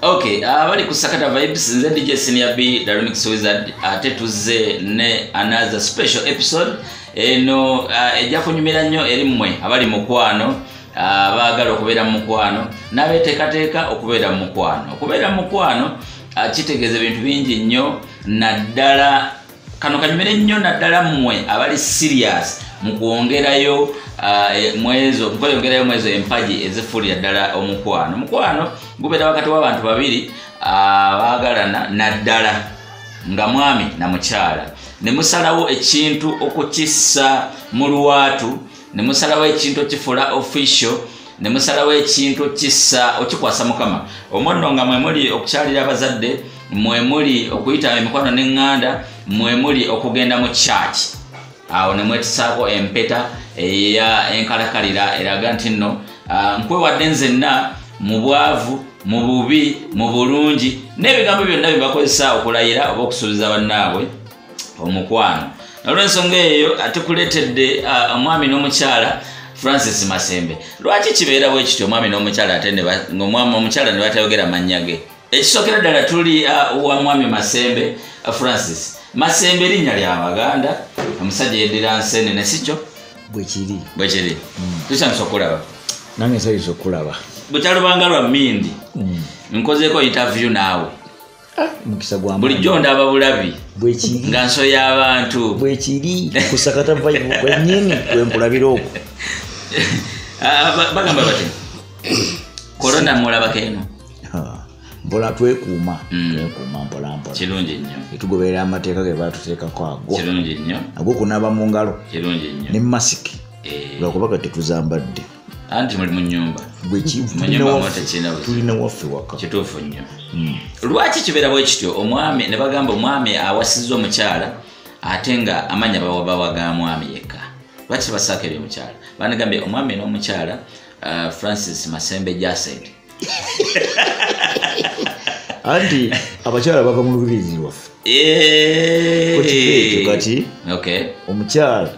Okay, abali ku Sakata Vibes, nze DJ Senior B, the Remix Wizard, ate tuzze ne another special episode eno ejja kunyumira nnyo eri mmwe abali mukwano, abaagala okubeera mu mukwano n'abeeteekateeka okubeera mu mukwano. Okubeera mu mukwano kitegeeza ebintu bingi nnyo, naddala kano kanyumire nnyo naddala mmwe abali serious mu kwongerayo mwezo mukwongerayo mwezo empagi ezifuulira ddala omukwano. Omukwano gubeera wakati w'abantu babiri abaagalana naddala nga mwami na mukyala, ne musalawo ekintu okukissa mu lwatu, ne musalawo ekintu okifuula official, ne musalawo ekintu okissa okikwasa Mukama. Omwo nno nga mwe muli okukyalira abazadde, mwe muli okuyita emikwano n'eŋŋanda, mwe muli okugenda mu church. Awo ne mwetisaako empeta eya enkalakalira eraga nti nno nkwewadde nzenna mu bwavu, mu bubi, mu bulungi, n'ebigambo byonna bye bakozesa okulayira oba okusuubiza bannaabwe omukwano. Olw'ensonga eyo atukuleetedde omwami n'omukyala Francis Masembe. Lwaki kibeera bwe kityo omwami n'omukyala ate ng'omwami omukyala ne batayogera mannya ge? Ekisookera ddala tuli wa mwami Masembe Francis. Masembe erinnya lya Baganda, omusajja yeddira Nsenene, si kyo? Bwe kiri. Bwe kiri. Tusanyusa okulaba. Nange nsanyusa okulaba. Bukyalubanga lwa mmindi. Nkozeeko interview naawe. Mukisa gwa maanyi. Bulijjo ndaba bulabi. Bwe kiri. Nga nsoya abantu. Bwe kiri. Ku Sakata Vibe kwennyini kwe nkulabira okwo. Bagamba bati korona mulabako eno. Mpola twekuuma, twekuuma mpola mpola. Kirungi nnyo. Tugoberera amateeka ge baatuteekako ago. Kirungi nnyo. Ag'okunaaba mu ngalo. Kirungi nnyo. Ne masiki. Lwakuba kati tetuzambadde. Anti muli mu nnyumba. Bwe Mu nnyumba mwo tekirina buzibu. Tulina waffe waka. Kituufu nnyo. Lwaki kibeera bwe kityo omwami ne bagamba omwami awasizza omukyala ate nga amannya bawa ga mwami yekka? Lwaki tebasaako eri omukyala? Bandigambye omwami n'omukyala Francis Masembe Jased. Anti abakyala bava mu lubirizi lwaffe. Ekyo kati omukyala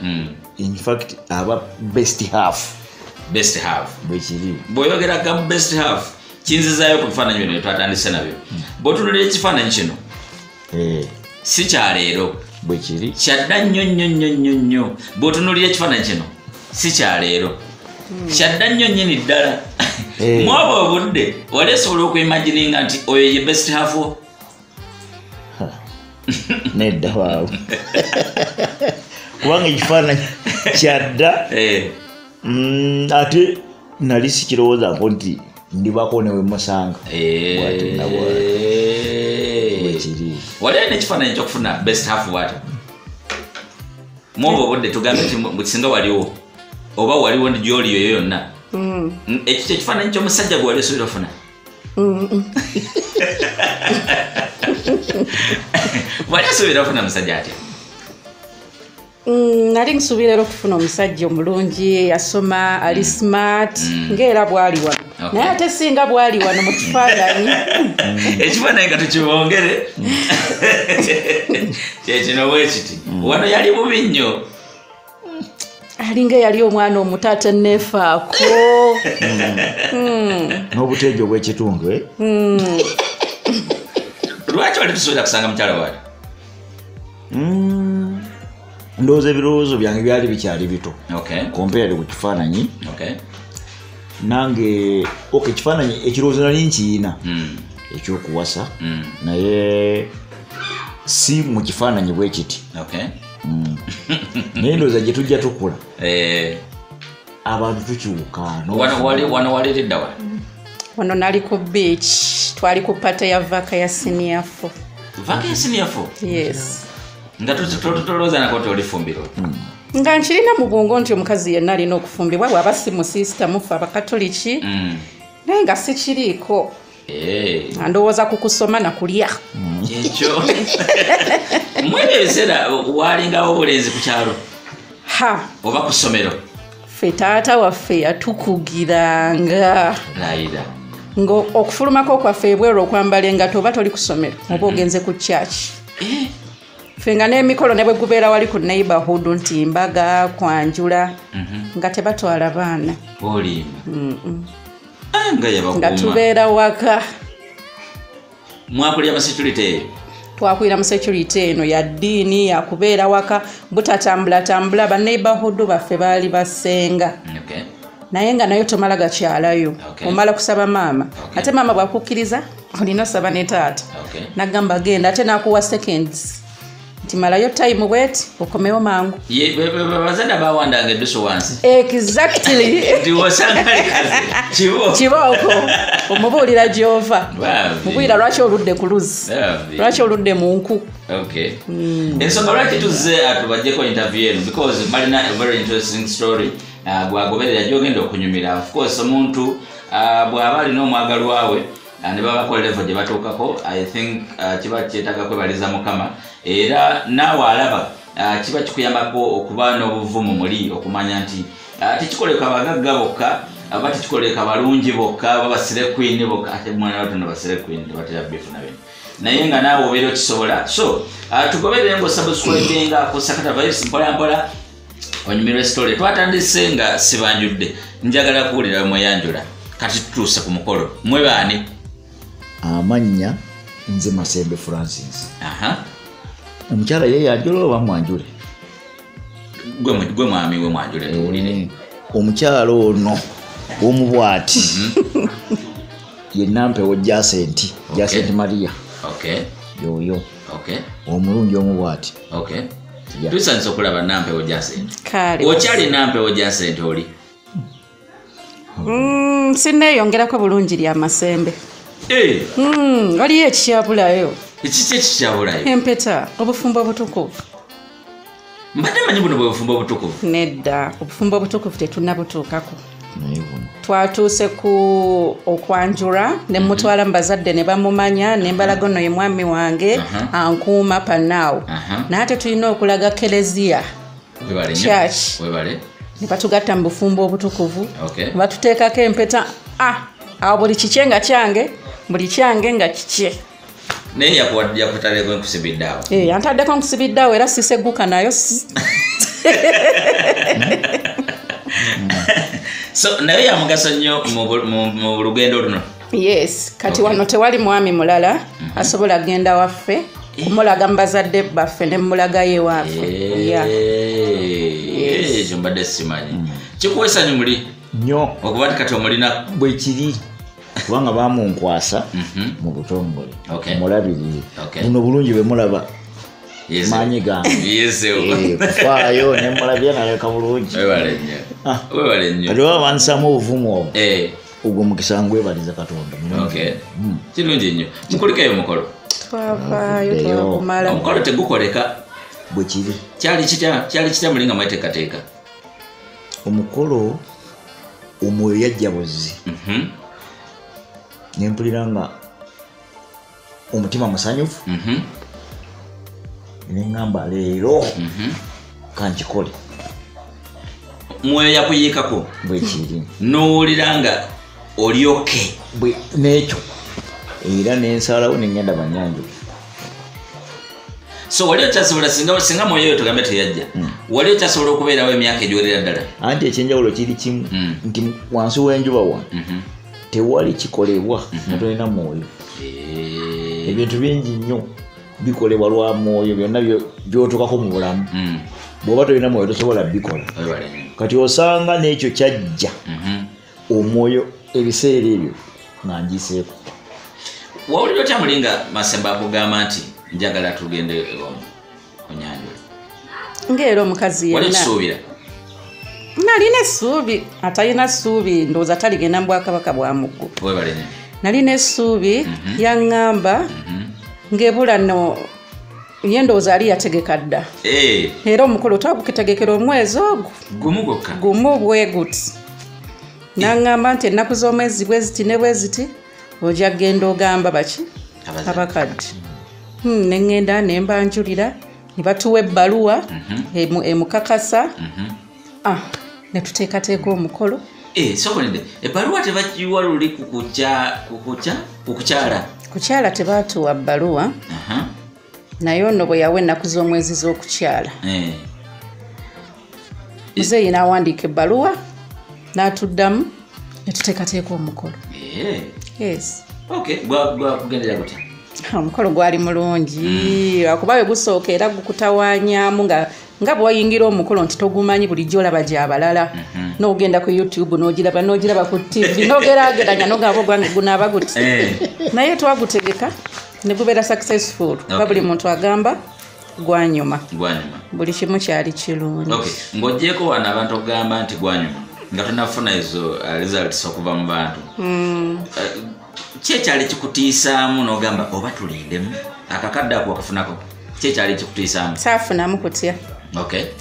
in fact aba best half. Best half. Bwe kiri. Bw'oyogera ga best half kinzizaayo ku bifaananyi bino bye twatandise nabyo. Bw'otunuulira ekifaananyi kino si kya leero. Bwe kiri. Kyadda nnyo nnyo nnyo nnyo nnyo. Bw'otunuulira ekifaananyi kino si kya leero. Kyadda nnyo nnyini ddala. Mwaba obudde wali osobola okwimagininga nti oyo ye best half wo? Nedda waawo. Kubanga ekifaananyi kyadda. Ate nali sikirowoozaako nti ndibako ne we musanga. Bw'atyo na bw'atyo. Bwe kiri. Wali alina ekifaananyi eky'okufuna best half bw'atyo? Mwaba obudde tugambe nti singa waliwo oba waliwo gy'oli eyo yonna. Ekyo ekifaananyi ky'omusajja gwe wali osuubira okufuna? Wali osuubira okufuna musajja atya? Nali nsuubira era okufuna omusajja omulungi, yasoma, ali smart, ng'era bw'ali wano. Naye ate singa bw'ali wano mu kifaananyi. Ekifaananyi nga tukibongere. Kye kino bwe kiti. Wano yali bubi nnyo. Alinga yali omwana omuto ate neefaako. N'obuteejo obw'ekitundu, eh? Lwaki wali tusuubira kusanga mukyala bw'atyo? Ndowooza ebirowoozo byange byali bikyali bito. Compared ku kifaananyi. Nange, ekifaananyi ekirowoozo nali nkiyina. Ekyokuwasa. Naye si mu kifaananyi bwe kiti. Naye ndowooza gye tujja tukula. Abantu tukyuka. Wano wali lidda wa? Wano nali ku beach. Twali ku party ya Vaka ya senior 4. Vaka ya senior 4? Yes. Nga tutolooza nako nti olifumbirwa. Nga nkirina mu bwongo nti omukazi yenna alina okufumbirwa bw'aba si musisita mufe abakatoliki. Naye nga sikiriiko. Ndowooza ku kusoma na kulya. Ekyo. Mwebyo ebiseera walingawo obulenzi ku kyalo? Oba ku ssomero? Ffe taata waffe yatukugiranga. Layira. Nga okufulumako kwaffe ebweru okwambala engatto oba toli ku ssomero oba ogenze ku church. Ffe nga n'emikolo ne bwe gubeera wali ku neighborhood nti mbaga, kwanjula, nga tebatwala baana. Olimba. Nga yabakuuma. Nga tubeera waka. Mwakulira mu security eyo? Twakulira mu security eno ya ddiini, yakubeera waka, butatambulatambula. Ba neighborhood baffe baali basenga. Naye nga nayo tomala gakyalayo. Omala kusaba maama. Ate maama bw'akukkiriza olina saba ne taata. Nagamba genda, ate n'akuwa seconds nti malayo time bweti okomewo mangu. Bazadde abawandanga eddusu wansi. Exactly. Nti osanga likazi kibooko omubuulira gy'ova, mubuulira lwaki oludde ku luzzi, lwaki oludde mu nku. Ensonga lwaki tuzze atubajjeko interview eno, because balina a very interesting story gwagoberera gyogenda okunyumira. Of course omuntu bw'aba alina omwagalwa we ne babako level gye batuukako, I think kiba kyetaaga kwebaliza Mukama. Era naawe alaba kiba kikuyambako okuba n'obuvumu muli okumanya nti tekikoleka abagagga bokka, aba tekikoleka balungi bokka, aba basire queen bokka, ate mwana watono basire queen tebatera bifuna bino, naye nga naawe obeera okisobola. So tugoberere ng'osubscribinga ku Sakata Vibes mpola mpola onyumirwe story. Twatandise nga sibanjudde, njagala kuwulira mweyanjula. Kati tutuuse ku mukolo, mwe baani? Amannya nze Masembe Francis. Omukyala ye yanjula oba mwanjule? Gwe mwami we mwanjule tuwulire. Omukyala ono omubwati ye Nampewo Jacent, Jacent Maria. Yoyo. Omulungi omubwati. Tusanyuse okulaba Nampewo Jacent. Okyali Nampewo Jacent oli? Sinneeyongerako bulungi lya Masembe. Waliyo ekikyabulayo. Ekiki ekikyabulayo? Empeta, obufumbo obutukuvu. Mbadde manyi buno bwe bufumbo obutukuvu. Nedda, obufumbo obutukuvu tetunnabutuukako. Twatuuse ku okwanjula ne mutwala mu bazadde ne bamumanya, ne mbalaga ono ye mwami wange ankuuma panaawo. Naye ate tulina okulaga keleziya, church, ne batugatta mu bufumbo obutukuvu, ne batuteekako empeta. Awo buli kikye nga kyange, buli kyange nga kikye. Naye yakutaddeko nkusibidde awo. Yantaddeko nkusibidde awo era siseguka nayo. So naye ya mugaso nnyo mu lugendo luno. Yes, kati wano tewali mwami mulala asobola genda waffe kumulaga mu bazadde baffe ne mmulagayo ewaffe. Ekyo mbadde simanyi. Kikuwa essanyu muli? Nnyo. Okuba nti kati omulina bwe kiri, kubanga bamunkwasa mu butongole, mulabirire. Buno bulungi bwe mulaba maanyi gange kufaayo ne mulabira naleka bulungi. Webale nnyo. Webale nnyo. Kati baba bansaamu obuvumu obwo, ogwo mukisa ngwebaliza Katonda. Kirungi nnyo. Mukulikeyo omukolo. Twavaayo twagumala. Omukolo tegukoleka. Bwe kiri. Kyali kitya muli nga mweteekateeka? Omukolo omwoyo yajja buzzi. Ne mpulira nga omutima musanyufu. Ne ŋŋamba leero kankikole. Mwoyo yakuyiikako? Bwe kiri. N'owulira nga oli okay? N'ekyo era ne nsalawo ne ŋŋenda bannyanjule. So wali okyasobola, singa mwoyo oyo tugambe teyajja, wali okyasobola okubeerawo emyaka egiwerera ddala? Anti ekyenjawulo kiri kimu nti wansi w'enjuba wano tewali kikolebwa nga tolina mwoyo. Ebintu bingi nnyo bikolebwa lwa mwoyo, byonna by'otuukako mu bulamu. Bw'oba tolina mwoyo tosobola bikola. Kati osanga n'ekyo kyajja omwoyo ebiseera ebyo nga ngiseeko. Wawulira otya muli nga Masembe akugamba nti njagala tugende onyanjule? Ng'era omukazi yenna. Wali okisuubira? Nalina essuubi, atalina ssuubi ndowooza taligenda mu bwakabaka bwa muggulu. Webale nnyo. Nalina essuubi, yaŋŋamba ng'ebula nno ye ndowooza ali yategeka dda. Era omukolo twagutegekera omwezi ogwo. Gumu gwokka? Gumu bwe guti. N'aŋŋamba nti ennaku z'omwezi bwe ziti ne bwe ziti ojja kugenda ogamba baki? Abakadde. Ne ŋŋenda ne mbanjulira, ne batuwa ebbaluwa emukakasa. Ne tuteekateeka omukolo. Sokonedde, ebbaluwa tebagiwa luli kukukyala? Kukyala tebaatuwa bbaluwa. Naye ono bwe yawa ennaku z'omwezi z'okukyala. Muzeeyi n'awandiika ebbaluwa n'atuddamu ne tuteekateeka omukolo. Yes. Okay, gwakugendera gutya? Omukolo gwali mulungi, kuba we gusooka era gukutawaanyaamu nga bw'oyingira omukolo nti togumanyi, bulijjo olaba gy'abalala, n'ogenda ku YouTube n'ogiraba ku TV n'ogeraageranya n'ogamba ogwange gunaaba guti. Naye twagutegeka ne gubeera successful, kuba buli muntu agamba gwanyuma, buli kimu kyali kirungi. Ng'ogyeko wano abantu okugamba nti gwanyuma nga tonafuna ezo results okuva mu bantu, ki ekyali kikutiisaamu n'ogamba oba tulindemu akakadde ako wakafunako, ki ekyali kikutiisaamu? Saafunamu kutya,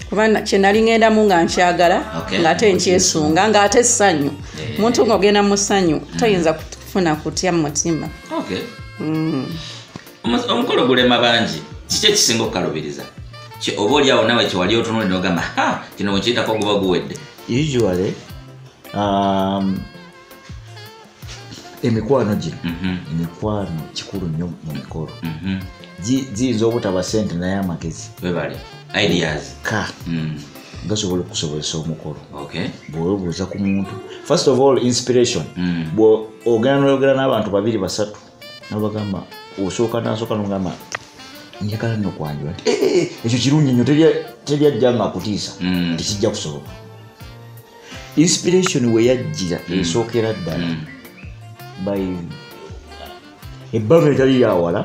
kuba kye nali ŋŋendamu nga nkyagala, ng'ate nkyesunga, ng'ate essanyu. Muntu ng'ogenda mu ssanyu toyinza kufuna kutya mu mutima. Omukolo gulema bangi, kiki ekisinga okukalubiriza? Oba oli awo nawe kyewali otunulidde n'ogamba ha, kino bwe nkiyitako guba guwedde? Usually emikwano gino, emikwano kikulu nnyo mu mikolo. Ziyinza obutaba sente naye amagezi webale ideas ka gasobola okusobozesa omukolo. Bw'obuuza ku muntu, first of all inspiration, bw'ogenda n'oyogera n'abantu babiri basatu nabagamba, osooka nasooka n'ogamba njagala nno kwanjula, nti ekyo kirungi nnyo, teri ajja nga akutiisa tekijja kusoboka. Inspiration we yajjira esookera ddala by ebbanga etali yawala,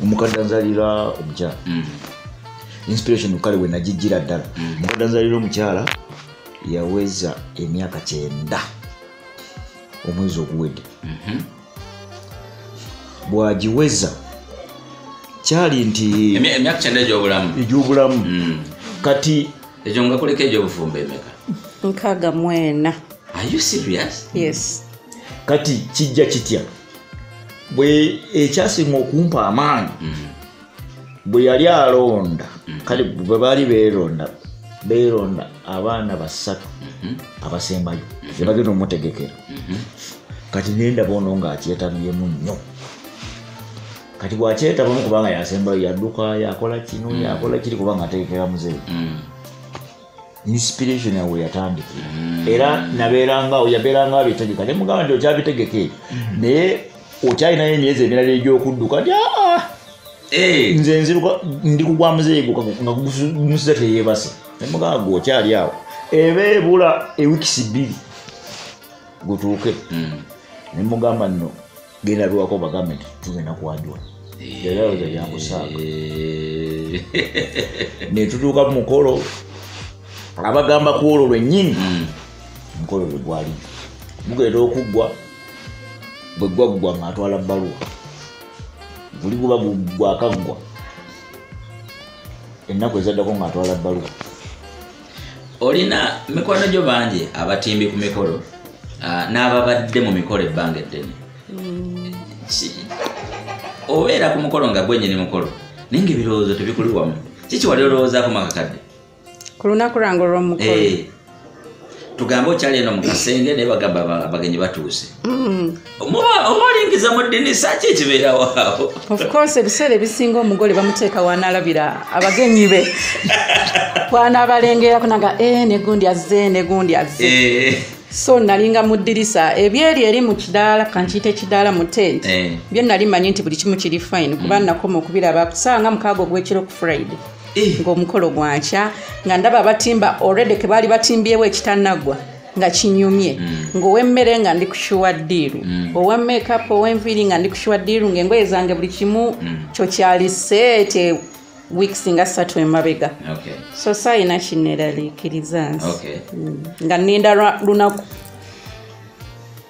omukadde anzalira omukyala. Inspiration kale we nagijjira ddala, omukadde anzalira omukyala yaweza emyaka 90 omwezi oguwedde. Bw'agiweza kyali nti emyaka 90 egy'obulamu, egy'obulamu. Kati ekyo nga kuliko egy'obufumbo emeka? 64. Are you serious? Yes. Kati kijja kitya? Bwe ekyasinga okumpa amaanyi, bwe yali alonda, kale bwe baali beeronda abaana 3 abasembayo ne bagenda omutegekera. Kati nendaba ono ng'akyetabyemu nnyo. Kati bw'akyetabamu kubanga yasembayo, yadduka yakola kino yakola kiri kubanga ategekera muzeeyi. Inspiration yawe yatandikira era nabeerangaawo, yabeeranga abitegeka ne mugamba nti okyabitegeka ebyo, naye okyalinayo emyezi emirala egy'okudduka nti aa, nze nziruka ndi kugwa muzeeyi nga gumusiza teyeebase. Ne mugamba gwe okyali awo, eba ebula ewiikisi 2 gutuuke. Ne mugamba nno genda lwako bagambe nti tugenda kwanjula. Yalowooza byankusaaga. Ne tutuuka mu mukolo, abagamba ku olwo lwennyini omukolo lwe gwali gugenda okuggwa, bwe gwaggwa ng'atwala bbaluwa, guli guba gwakaggwa ennaku ezaddako ng'atwala bbaluwa. Olina mikwano gyo bangi abatimbi ku mikolo n'ababadde mu mikolo ebbanga eddene. Obeera ku mukolo nga gwennyini mukolo, naye ng'ebirowoozo tebikuli wamu. Kiki wali olowoozaako makakadde? Ku lunaku lwange olw'omukolo. Tugambe okyali eno mu kasenge naye bagamba abagenyi batuuse. Oba olingiza mu ddinisa, ki ekibeerawo awo? Of course ebiseera ebisinga omugole bamuteeka w'anaalabira abagenyi be. W'anaabalengerako naga ne gundi azze, ne gundi azze. So nalinga mu ddirisa ebyeri eri mu kidaala, kankiyite kidaala mu tent. Bye nali mmanyi nti buli kimu kiri fine, kuba nakoma okubiraba ku ssaawa nga 6 ogw'ekiro ku Friday. Ng'omukolo gwankya nga ndaba abatimba already ke baali batimbyewo ekitannaggwa nga kinyumye, ng'ow'emmere nga ndi kushuwa ddiiru, owa makeup, ow'enviiri nga ndi kushuwa ddiiru, ng'engoye zange buli kimu kyo kyali set weeks nga 3 emabega. So saayina kinneeraliikiriza nze. Nga nninda lunaku.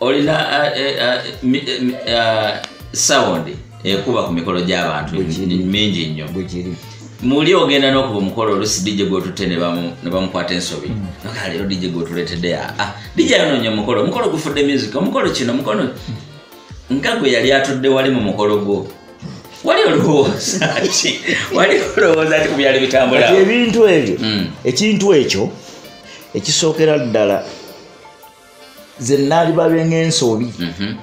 Olina sound ekuba ku mikolo gy'abantu mingi nnyo. Muli ogenda n'okuba omukolo oluusi DJ gw'otutte ne bamukwata ensobi. Noga leero DJ gw'otuleetedde, DJ ayonoonya omukolo, omukolo gufudde music, omukolo kino, omukolo nga gwe yali atudde wali mu mukolo gwo. Wali olowooza ki? Wali olowooza ki ku byali bitambula? Ebintu ebyo, ekintu ekyo ekisookera ddala ze naali babe ng'ensobi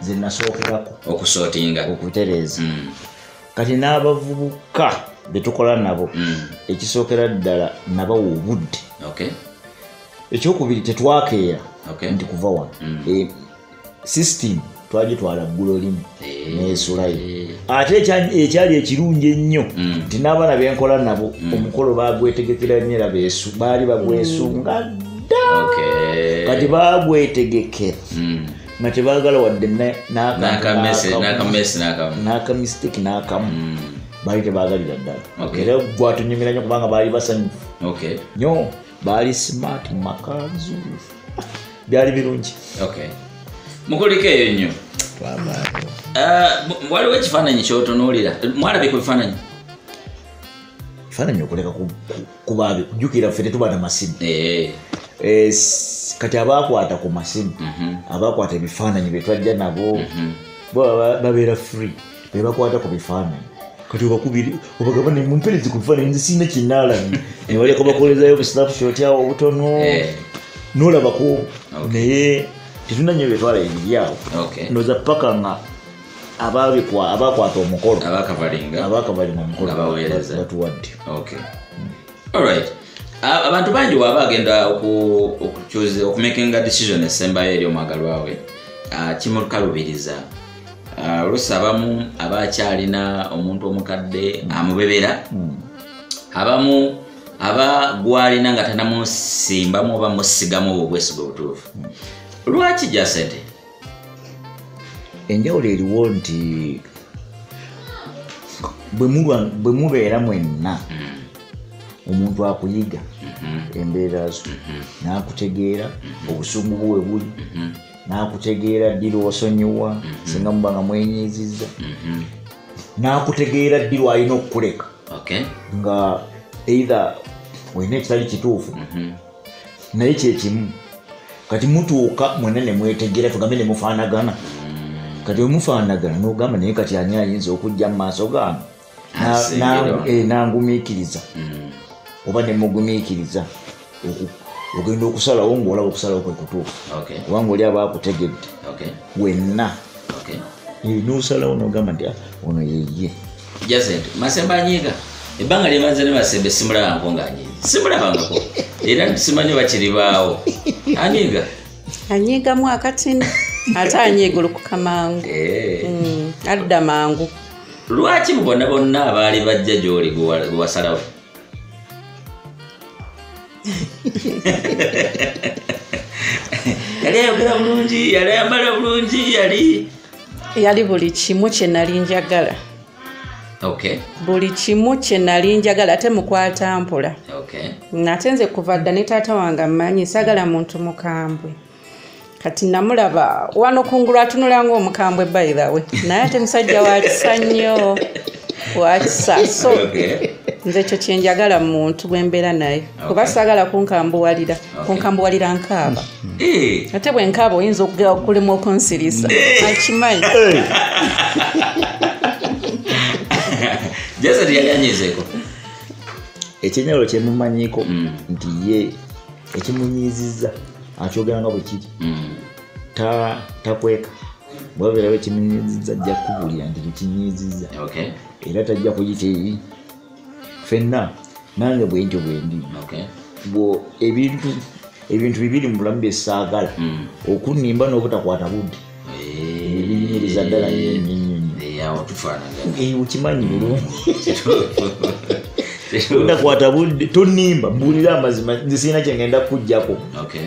ze nasookerako okusootinga, okutereeza. Kati n'abavubuka be tukola nabo, ekisookera ddala nabawa obudde. Ekyokubiri tetwakeera nti kuva wano. System twagitwala ggulo limu. Nesulayo. Ate ekyali ekirungi ennyo nti n'abaana benkola nabo omukolo bagwetegekera nnyo era baali bagwesunga dda. Kati bagwetegekera nga tebaagala wadde n'akamistake n'akamu. Baali tebaagalira ddala. Era gwatunyumira nnyo kubanga baali basanyufu nnyo, baali smart mu makanzu, byali birungi. Mukuliko eyo nnyo. Waliwo ekifaananyi kyotunuulira, mwalabye ku bifaananyi? Ebifaananyi okuleka kubaabi kujjukira ffe tetuba na masimu. Kati abakwata ku masimu, abakwata ebifaananyi bye twajja nabo babeera free, be bakwata ku bifaananyi. Kati obakubiri obagamba ne mumpereze ku bifaananyi, nze sirina kinaalabye. Ne baleka bakolezayo busnapshot awo obutono n'olabako, naye tetulina nnyo bye twala ebiri awo. Ndowooza paka nga abakwata omukolo abakavalinga omukolo batuwadde. Alright. Abantu bangi waba agenda okumakinga decision esembayo eri omwagalwa we, kimukalubiriza. Oluusi abamu abakyalina omuntu omukadde amubebera, abamu aba gwalina nga tanamusimbamu oba musigamu obwo obwesiga obutuufu. Lwaki Jacente? Enjawulo eriwo nti bwe mubeera mwenna omuntu akuyiga embeera zo, n'akutegeera obusungu bwe buli, n'akutegeera ddi lw'osonyiwa singa muba nga mwenyiizizza, n'akutegeera ddi lw'alina okukuleka nga either olina ekitali kituufu naye kyekimu. Kati mutuuka mwenna ne mwetegeera, tugambe ne mufaanagana. Kati bwe mufaanagana n'ogamba naye kati ani ayinza okujja mu maaso gange nangumiikiriza oba ne mugumiikiriza, ogenda okusalawo ng'olaba okusalawo kwe kutuufu, kubanga oli aba akutegedde wenna. N'osalawo n'ogamba nti ono yeye. Jacente, Masembe anyiiga. Ebbanga lye maze ne Masembe simulabangako ng'anyiiga, simulabangako era simanyi bakiribaawo. Anyiiga? Anyiigamu akatini, ate anyiiga olukuka mangu, adda mangu. Lwaki mu bonna bonna abaali bajja gy'oli gwe wasalawo? Yali ayogera bulungi, yali ayambala bulungi, yali buli kimu kye nali njagala. Buli kimu kye nali njagala, ate mukwata mpola. Ate nze kuva dda ne taata wange ammanyi saagala muntu mukambwe. Kati namulaba wano kungulu atunula ng'omukambwe by the way, naye ate musajja wa kisa nnyo, wa kisa. So nze ekyo kye njagala mu muntu gwe mbeera naye, kuba saagala kunkambuwalira, kunkambuwalira nkaaba. Ate bwe nkaaba oyinza okulema okunsirisa, akimanyi. Jacente yali anyiizeeko? Ekyenjawulo kye mumanyiiko nti ye ekimunyiizizza akyogera nga bwe kiri, takweka. Bw'abeerawo ekimunyiizizza ajja kukubuulira nti tekinyiizizza, era tajja kuyita eri ffenna. Nange bwe ntyo bwe ndi. Ebintu bibiri mu bulamu bye saagala, okunnimba n'obutakwata budde. Ebinyiriza ddala nnyo nnyo nnyo. Awo tufaanagana. Okimanyi bulungi. Otakwata budde, tonnimba, mbuulira amazima, nze sirina kye ngenda kukuggyako.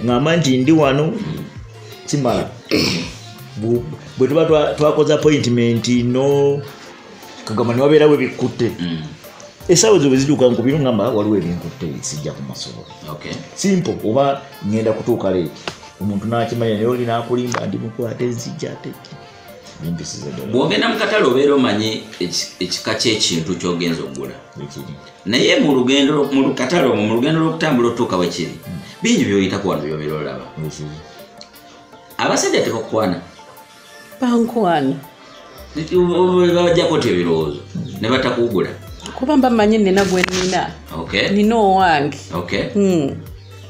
Ŋŋamba nti ndi wano, kimala. Bwe tuba twakoze appointment no kagamba ne wabeerawo ebikutte. Essaawa ezo bwe zituuka nkubira ŋŋamba waliwo ebinkutte sijja kumasobola. Simple, oba ŋŋenda kutuuka late. Omuntu n'akimanya naye oli n'akulimba ndi mukwate nzijja ate ki. Bw'ogenda mu katale obeera omanyi ekika ky'ekintu ky'ogenza okugula. Naye mu lugendo mu katale omwo, mu lugendo lw'okutambula otuuka we kiri, bingi by'oyitako wano by'obeera olaba. Abasajja tebakukwana? Bankwana. Babajjako otya ebirowoozo ne batakugula? Kuba mba mmanyi nina gwe nnina. Nina owange.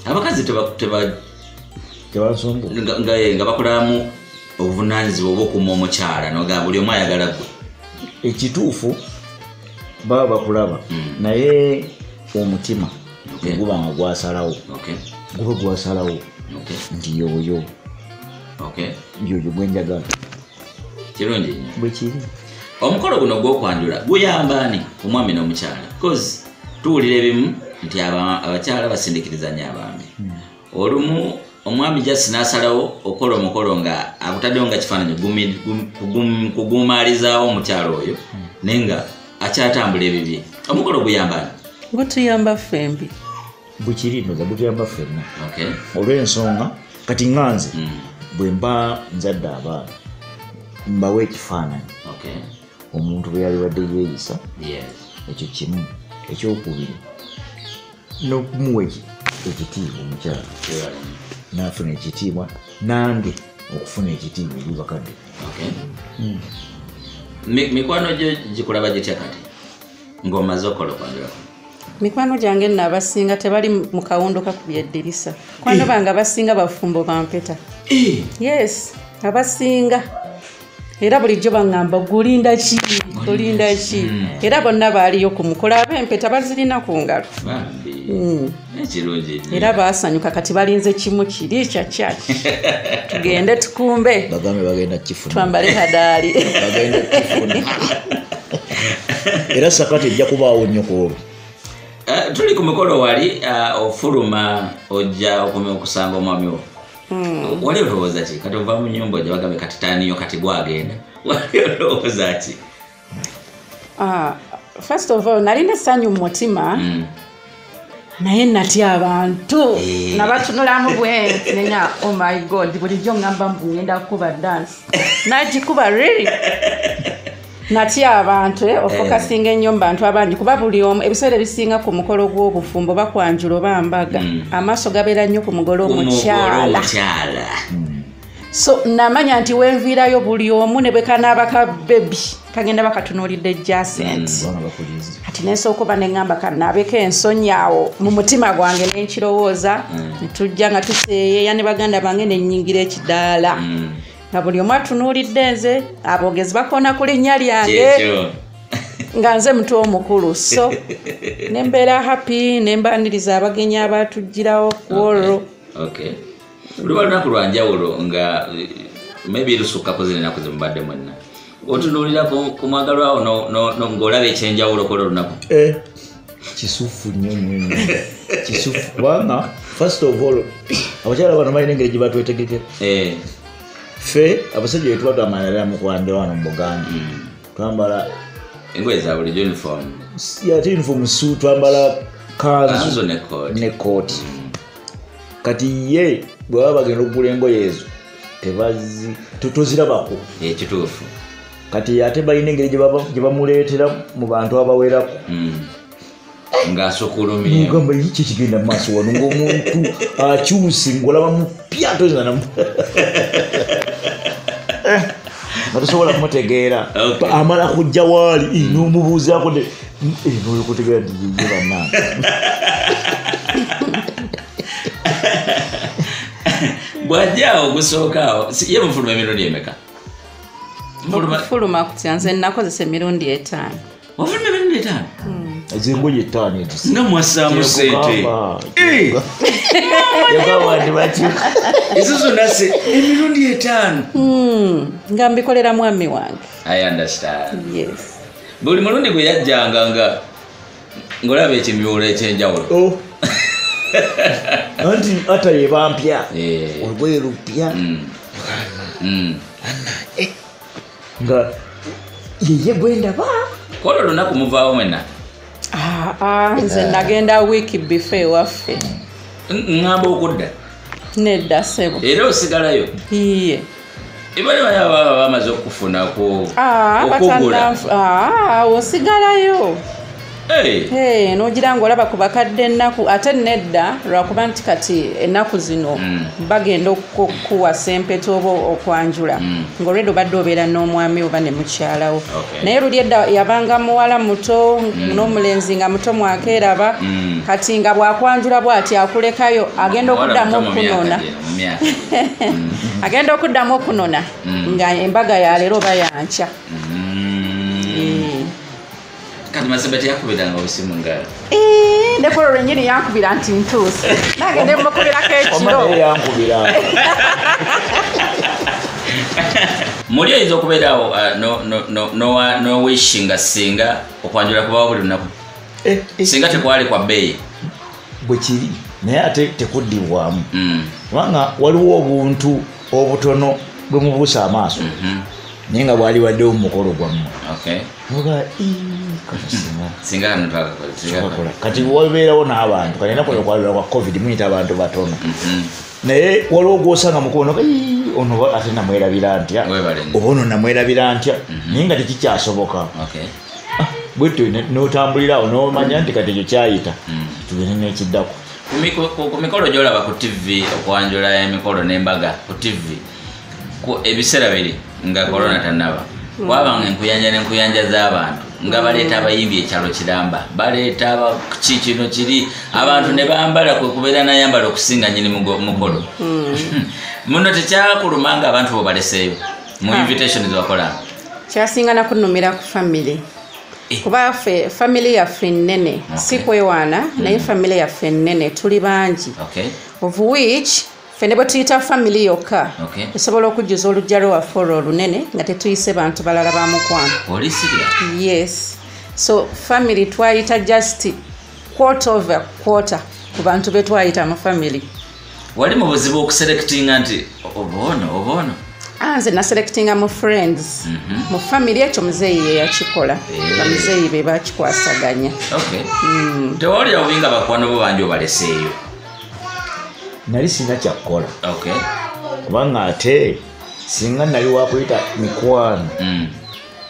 Abakazi nga bakolamu obuvunaanyizibwa obw'okuuma omukyala n'ogamba buli omu ayagala ggwe. Ekituufu baba bakulaba, naye omutima guba nga gwasalawo, guba gwasalawo nti yoyo yoyo gwe njagala. Kirungi nnyo. Bwe kiri. Omukolo guno gw'okwanjula guyamba ani omwami n'omukyala? Because tuwulira ebimu nti abakyala basindikiriza nnyo abaami. Olumu omwami just n'asalawo okukola omukolo nga akutaddewo nga kifaananyi kugumaalizaawo omukyala oyo, naye nga akyatambula ebibye. Omukolo guyamba ani? Gutuyamba ffembi. Bwe kiri nno, gutuyamba ffenna. Okay. Olw'ensonga kati ŋŋanze bwe mba nzadde abaana mbawa ekifaananyi. Okay. Omuntu bwe yalibadde yeeyisa. Yes. Ekyo kimu. Ekyokubiri n'okumuwa ekitiibwa omukyala. N'afuna ekitiibwa nange okufuna ekitiibwa eri bakadde. Okay. Mikwano gyo gikulaba gitya kati ng'omaze okukola okwanjula? Mikwano gyange nno abasinga tebali mu kawundo kakubye eddirisa. Mikwano bange abasinga bafumbo bampeta. Yes, abasinga. Era bulijjo baŋŋamba gulinda ki, olinda ki. Era bonna baaliyo ku mukolo, ab'empeta bazirina ku ngalo. Bambi. Ekirungi nnyo. Era baasanyuka kati balinze kimu kiri kya kyaki. Tugende tukumbe. Bagambe bagenda kukifuna. Twambale kadaali. Bagenda kukifuna. Era sakati ejja kubaawo nnyo ku olwo. Tuli ku mukolo wali ofuluma ojja okomye okusanga omwami wo. Wali olowooza ki? Kati ova mu nnyumba ojja bagambe kati taaniyo kati gwagenda. Wali olowooza ki? First of all, nalina essanyu mu mutima. Naye natya abantu. Nabatunulamu bwe nenya, oh my God, bulijjo ŋŋamba mbu ngenda kukuba dance. Nagikuba really? Natya abantu, ofokasinga ennyo mu bantu abangi kuba buli omu ebiseera ebisinga ku mukolo gw'obufumbo bakwanjula oba mbaga. Amaaso gabeera nnyo ku mugole omukyala. So namanya nti wenviirayo buli omu ne bwe kanaaba ka baby kagenda bakatunuulidde adjacent. Kati ne nsooka oba ne ŋŋamba kannaabeko ensonyi awo mu mutima gwange ne nkirowooza, ne tujja nga tuseeyeeya ne baganda bange ne nnyingira ekidaala. Nga buli omu atunuulidde nze, aboogezi bakoona ku linnya lyange nga nze mutwe omukulu. So ne mbeera happy ne mbaniriza abagenyi abatujjirawo ku olwo. Okay. Luba lunaku lwa njawulo nga maybe lusukkako zino ennaku ze mubadde mwenna. Otunuulira ku mwagalwa wo ng'olaba ekyenjawulo ku olwo olunaku? Kisufu nnyo nnyo nnyo. Kisufu kubanga first of all abakyala bano balina engeri gye batwetegekera. Ffe abasajja bwe tuba twambalira mu kwanjula wano mu Buganda, twambala engoye za bulijjo uniform. Ate uniform suit, twambala kanzu ne kooti. Kati ye bwe baba bagenda okugula engoye ezo tozirabako. Kituufu. Kati ate balina engeri gye bamuleetera mu bantu abawerako. Ng'asukulumye. Ngamba ki kigenda mu maaso wano ng'omuntu akyuse ng'olaba mupya toyinza namu. Nga tosobola kumutegeera. Amala kujja waali n'omubuuzaako n'okutegeera nti ye bannange. Bw'ajja awo gusooka awo, ye mufuluma emirundi emeka? Okufuluma kutya nze nakozesa emirundi 5. Wafuluma emirundi 5? Ezingoye 5 ezo. Nga mwasaamu ssente. Yagamba nti bakyuka. Ezo zonna emirundi 5. Nga mbikolera mwami wange. I understand. Yes. Buli mulundi gwe yajjanga nga ng'olaba ekimyulo ekyenjawulo. Anti ata ye bampya. Olugoye lupya. Nga yeye gwendaba. Kwolwo olunaku muvaawo mwenna? Nze nagenda wiiki before ewaffe. Ŋŋamba okudda? Nedda ssebo. Era osigalayo? Iye. Ebale baba bamaze okufunako okugula. Osigalayo. N'ogira ng'olaba ku bakadde ennaku ate nedda lwakuba nti kati ennaku zino bagenda okukuwasa empeta oba okwanjula ng'olwedde obadde obeera n'omwami oba ne mukyalawo. Naye luli edda yabanga muwala muto n'omulenzi nga muto mwakeeraba, kati nga bw'akwanjula bw'ati akulekayo agenda okuddamu okunona. Agenda okuddamu okunona nga embaga ya leero oba ya nkya. Kati Mazembe teyakubiranga obusimu nga ne ku olwo lwennyini yankubira nti ntuuse. Nange ne mmukubirako ekiro. Naye yankubira. Muli oyinza okubeerawo nowishinga singa okwanjula kubawo buli lunaku, singa tekwali kwa bbeeyi bwe kiri, naye ate tekuddibwamu, kubanga waliwo obuntu obutono bwe mubuusa amaaso, naye nga bwali waddewo mu mukolo gwammwe. Singa kano twakakola. Kati wabeerawo n'abantu, kati ennaku okwanjula kwa COVID muyita abantu batono, naye waliwo gw'osanga mukono ono ate namwerabira ntya, oba ono namwerabira ntya, naye nga tekikyasoboka. Bwetyo n'otambulira awo n'omanya nti kati ekyo kyayita, tugende n'ekiddako. Ku mikolo gy'olaba ku TV, okwanjula emikolo n'embaga ku TV, ebiseera biri nga korona tannaba, kwabanga enkuyanja n'enkuyanja z'abantu, nga baleeta abayimbi ekyalo kiramba, baleeta ki kino kiri, abantu ne bambala kwe kubeera n'ayambala okusinga nnyini mukolo. Muno tekyakuluma nga abantu bo baleseeyo mu invitation ze bakola? Kyasinga na kunnumira ku family. Kuba ffe family yaffe nnene, si kwewaana, naye family yaffe nnene, tuli bangi. Of which ffe ne bwe tuyita family yokka, esobola okujjuza oluggya lwaffe olwo olunene nga tetuyise bantu balala ba mukwano. Oli serious? Yes. So family twayita just quarter of a quarter ku bantu be twayita mu family. Wali mu buzibu okuselectinga nti oba ono? Nze naselectinga mu friends. Mu family ekyo muzeeyi ye yakikola. Bamuzeeyi be bakikwasaganya. Tewawulira bubi nga bakwano bo bangi obaleseeyo? Nali sina kyakukola. Kubanga ate singa nali wakuyita mikwano,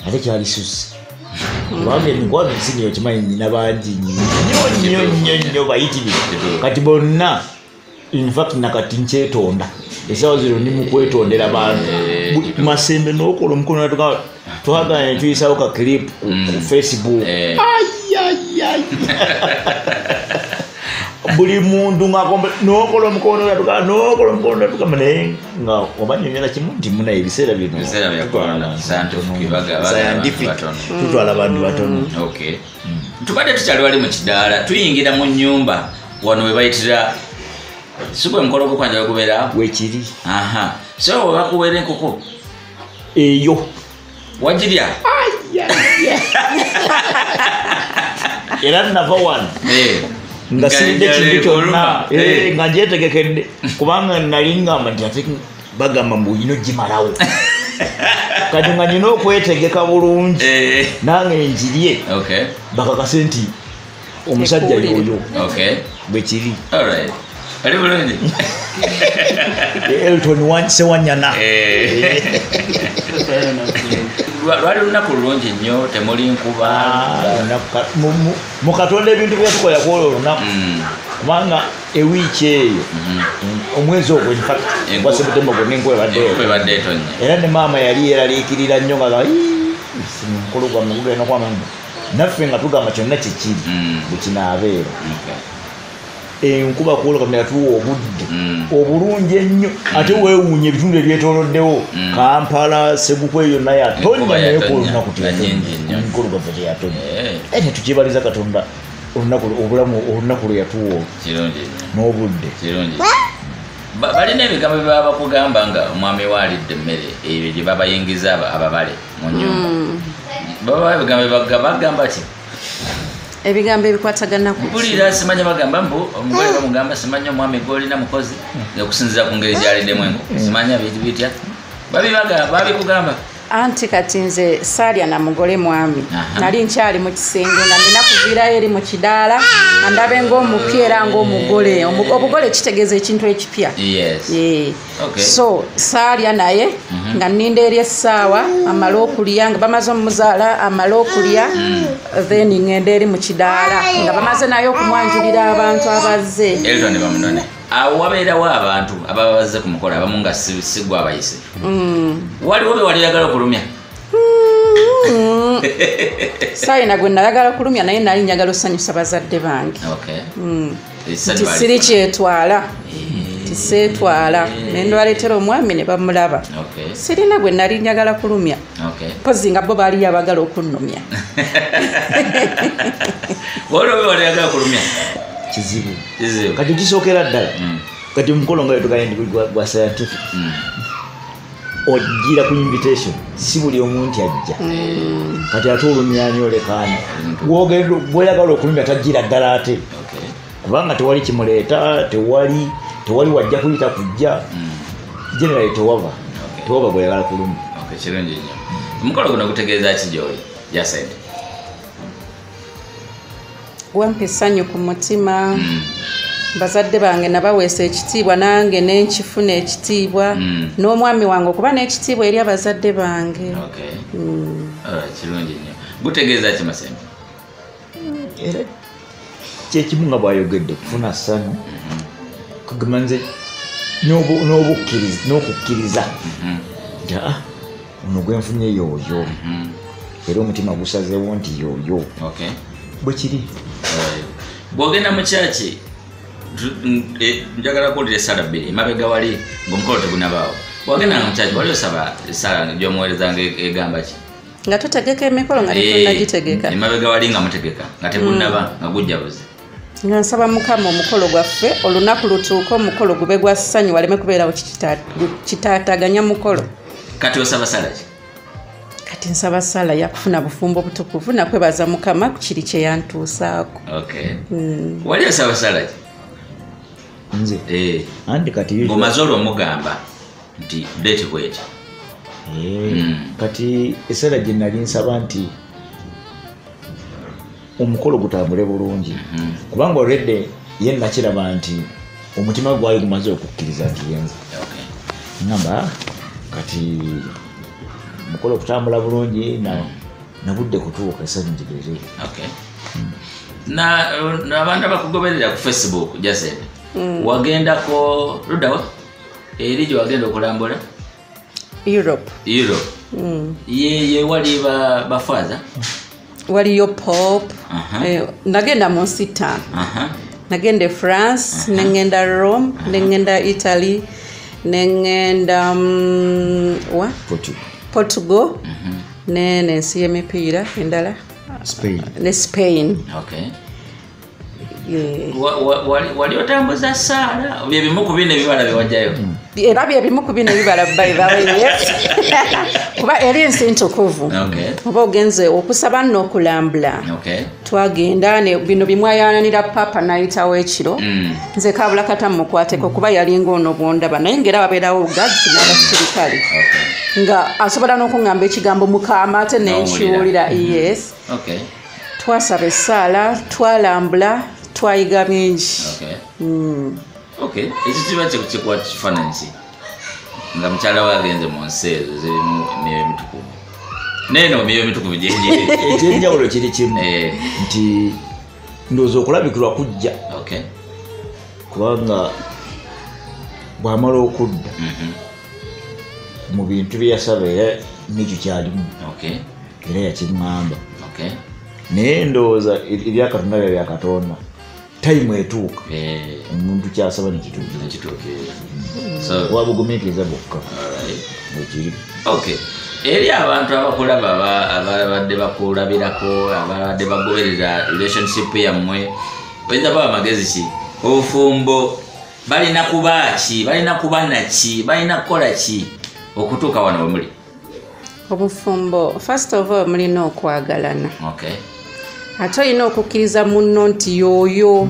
ate kyali susse. Kubanga emikwano nsi okimanyi nnyina bangi nnyo nnyo nnyo bayitirivu. Kati bonna, in fact nakati nkyetonda, essaawa zino ndi mu kwetondera bantu. Masembe n'okola omukono twagala ne tuyisawo ka clip ku Facebook. Buli muntu ng'akomba n'okola omukono n'okola omukono natuka, naye nga obanyonyola kimu nti muna ebiseera bino scientific tutwala abantu batono. Tubadde tukyali wali mu kidaala, tuyingira mu nnyumba wano we bayitira si gwe mukolo gw'okwanjula gubeera wekiri. So we bakuweera enkoko eyo wagirya? Era nava wano nga siridde kintu kyonna, nga ngyetegekedde, kubanga nali ngamba nti ate bagamba mbu olina ogimalawo. Kati nga nina okwetegeka bulungi nange ngirye, bakakase nti omusajja y'oyo. Bwe kiri. Ali bulungi. Elton Sewanyana. Lwali lunaku lulungi nnyo, temuli nkuba. Mu Katonda ebintu bye yatukola ku olwo olunaku, kubanga ewiiki eyo, omwezi ogwo, in fact ogwa September gwonna enkuba ebadde etonnya. Era ne maama yali yeeraliikirira nnyo nga mukolo gwammwe gugenda kwama, naffe nga tugamba kyonna kye kiri bwe kinaabeera. Enkuba ku olwo Katonda yatuwa obudde obulungi ennyo, ate weewuunya ebitundu ebyetooloddewo, Kampala, Seguku yonna yatonnya, naye ku olunaku teyatonya, omukolo gwaffe teyatonya. Era ne tukyebaliza Katonda olunaku obulamu olunaku lwe yatuwa n'obudde. Balina ebigambo bye baba bakugamba nga omwami we alidde emmere ebyo gye babayingiza ababale mu nnyumba. Baba ebigambo bagamba ki? Ebigambo ebikwatagana ku mpulira simanya bagamba mbu omugole bamugamba simanya omwami gw'olina mukozi, okusinziira ku ngeri gy'aliddemu enkoko, simanya bitya babikugamba. Anti kati nze saalya na mugole mwami, nali nkyali mu kisenge nga nina kuviirayo eri mu kidaala nga ndabe ng'omupya era ng'omugole. Obugole kitegeeza ekintu ekipya. So saalya naye nga nninda eri essaawa amale okulya, nga bamaze omuzaala amale okulya, then ngenda eri mu kidaala nga bamaze naye okumwanjulira abantu abazze. Elton bamunone. Awo wabeerawo abantu ababa bazze ku mukolo abamu nga si gwe abayise. Waliwo be wali oyagala okulumya? Saalina gwe nayagala okulumya, naye nali njagala osanyusa bazadde bange. Nti siri kyetwala, tiseetwala, ne ndwaleetera omwami ne bamulaba. Sirina gwe nali njagala kulumya. Mpozzi nga bo baaliyo abagala okunnumya. Waliwo be wali oyagala okulumya? Kizibu. Kati kisookera ddala. Kati omukolo nga tugambye nti gwa scientific. Ojjira ku invitation, si buli omuntu ajja. Kati ate olumyani olekaani. Bw'oyagala okulumya tajjira ddala ate. Kubanga tewali kimuleeta, tewali wajja kuyita kujja. Generally tewava. Tewava bw'oyagala kulumya. Okay, kirungi nnyo. Omukolo guno gutegeeza ki gy'oli? Jasente. Wampa essanyu ku mutima. Bazadde bange nabaweesa ekitiibwa nange nenkifuna ekitiibwa n'omwami wange okuba n'ekitiibwa eri abazadde bange. Okay. Kirungi nnyo. Gutegeeza ki Masembe? Era kyekimu nga bw'ayogedde kufuna ssanyu, kugamba nze n'okukkiriza nti ono gwe nfunye yooyo, era omutima gusazeewo nti yooyo. Bwe kiri. Bw'ogenda mu kyaki, njagala kuwulira essala bbiri emabega wali ng'omukolo tegunabaawo. Bw'ogenda mu kyaki wali osaba essala gy'omuweereza egamba ki? Nga tutegeka emikolo nga tetunnagitegeka. Emabega wali nga mutegeka nga tegunnaba nga gujja buzi. Nga nsaba Mukama omukolo gwaffe olunaku lutuuke omukolo gube gwa ssanyu waleme kubeerawo kitaataganya mukolo. Kati osaba ssala ki? Kati nsaba ssala yakufuna bufumbo butukuvu nakwebaza Mukama ku kiri kye yantuusaako. Okay. Wali osaba ssala ki? Nze. Anti kati ng'omaze olwo omugamba nti date bw'eti. Kati essala gye nali nsaba nti omukolo gutambule bulungi. Kubanga already ye nakiraba nti omutima gwali gumaze okukkiriza nti yenze. Ngamba kati omukolo kutambula bulungi nabudde kutuuka essanyu njibeere. Okay. Na abantu abakugoberera ku Facebook Jasente. Wagendako luddawa eri gye wagenda okulambula? Europe. Ye wali bafaza? Waliyo Pope. Nagenda mu nsi ttaano. Nagenda e France, nengenda Rome, nengenda Italy, nengenda Portugal, n'ensi y'emipiira endala. Spain. Ne Spain. Okay. Wali otambuza ssaala bye bimu ku bino ebibala bye wajjayo? Era bye bimu ku bino ebibala by the way, yes. Kuba eri ensi ntukuvu. Oba ogenze okusaba n'okulambula. Twagenda ne bino bimwayananira Papa n'ayitawo ekiro. Nze kabula kata mukwateko kuba yalinga ono bwondaba naye ng'era wabeerawo guards n'abasirikale. Nga asobola n'okuŋŋamba ekigambo Mukama ate nenkiwulira. Yes. Twasaba essaala, twalambula, twayiga bingi. Okay. Ekyo kiba kikuwa kifaananyi ki nga mukyala we agenze mu nsi ezo zirimu emyoyo emitukuvu? Neeno emyoyo emitukuvu gyegiri. Ekyenjawulo kiri kimu nti ndowooza okulabikirwa kujja. Kubanga bw'amala okudda mu bintu bye yasaba era n'ekyo kyalimu. Era yakiŋŋamba. Naye ndowooza ebya Katonda bya Katonda. Tayimu etuuka omuntu kyasaba nekituukirira. Wabugumiikiriza bwokka. Bwekiri. Eri abantu abakulaba ababadde bakulabirako, ababadde bagoberera relationship yammwe, oyinza bawa amagezi ki? Obufumbo balina kuba ki? Balina kuba naki? Balina kukola ki okutuuka wano we muli? Obufumbo, first of all, mulina okwagalana. Ate olina okukkiriza munno nti yooyo.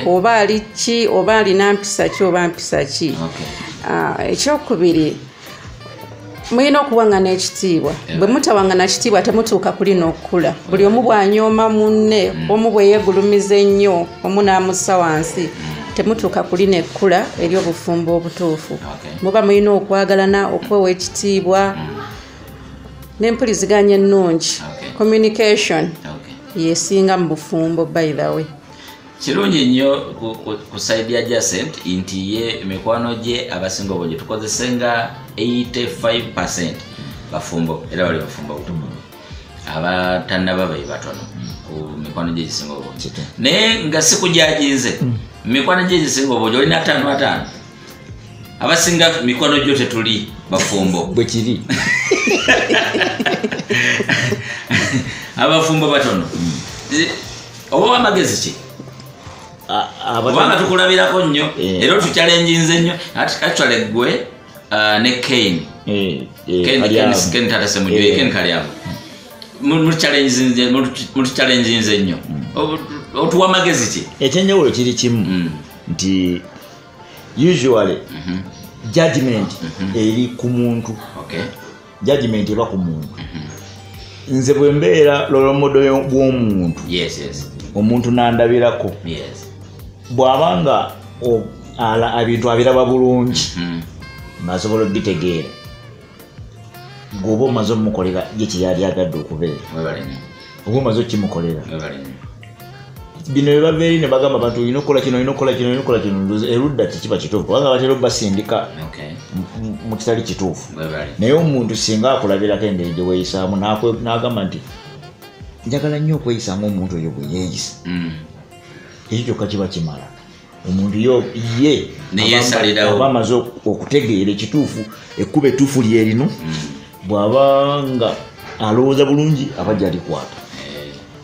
Oba ali ki, oba alina mpisa ki, oba mpisa ki. Ekyokubiri, mulina okuwangana ekitiibwa. Bwe mutawangana kitiibwa temutuuka kulina okukula. Buli omu bw'anyooma munne, omu bwe yeegulumiza ennyo, omu n'amussa wansi, temutuuka kulina ekkula eri obufumbo obutuufu. Muba mulina okwagalana, okwewa ekitiibwa, n'empuliziganya ennungi. Communication yesinga mu bufumbo by the way. Kirungi nnyo ku side ya Jacent nti ye emikwano gye abasinga obungi tukozese nga 85% bafumbo, era bali bafumbo butukuvu. Abatannaba be batono ku mikwano gye egisinga obungi. Naye nga si kujajinze, mikwano gye egisinga obungi olina 5 abasinga mikwano gyo tetuli bafumbo. Bwe kiri. Abafumbo batono. Oba amagezi ki? Kubanga tukulabirako nnyo era otuchallenginze nnyo. Actually gwe ne Ken. Ken Tata Semujju, Ken Kalyango. Mu challenge nze nnyo. Otuwa magezi ki? Ekyenjawulo kiri kimu nti usually judgment eri ku muntu. Judgment eba ku muntu. Nze bwe mbeera role model w'omuntu. Yes. Omuntu n'andabirako. Yes. Bw'abanga ebintu abiraba bulungi ng'asobola okubitegeera, gwoba omaze omukolera ye kye yali agadde okubeera. Oba omaze okimukolera. Bino bye bava eri ne bagamba abantu olina okukola kino, olina okukola kino, olina okukola kino, erudda tekiba kituufu kubanga batera obbasindika mu kitali kituufu. Naye omuntu singa akulabirako engeri gye weeyisaamu n'agamba nti njagala nnyo okweyisa ng'omuntu oyo bwe yeeyisa, ekyo kyokka kiba kimala. Omuntu ye aba amaze okutegeera ekituufu, ekkubo ettuufu lyerino, bw'aba nga alowooza bulungi aba gy'alikwata.